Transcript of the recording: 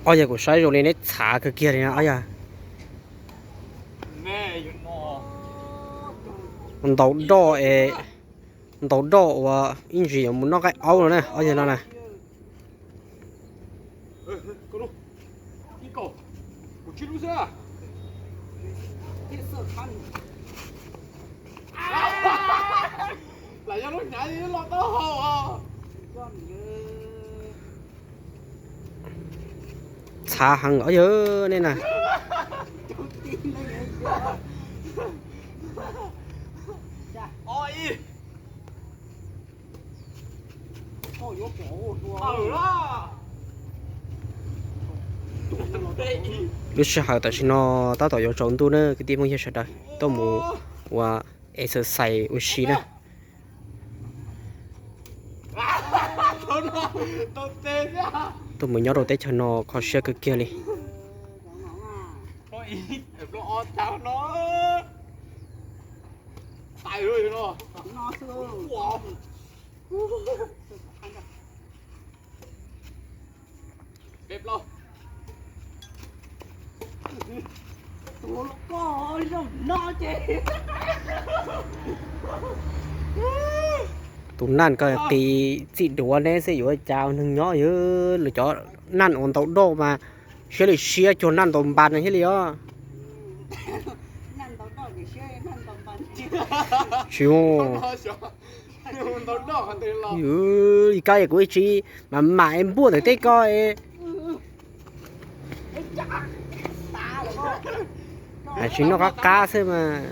Ob yog kuv saib zoo li neb txhav kawg kiag li na ob yog. Ntaus doj es, ntaus doj uas ib ntsis yuav mus noj qaib aub no na ob yog no na. Txhav heev os yog nej na. Lub sij hawm tam sim no tab tom yuav tsaus ntuj na kwv tij Hmoob yog sawv daws tuaj mus ua exercise ua si na. Tuaj mus nyob rau teb chaws no kho siab kawg kiag li. Tus naj ko qis txij duav neb xwb yuav cas neeg nyob yog lawv cov naj uas ntaus doj mas siab li siab cuag naj ntaus npas no thiab li os. Tsis ua li kab kuv ib tsi mas mam es npuaj ntawm tej ko es. Tsis noj qab qab xwb mas.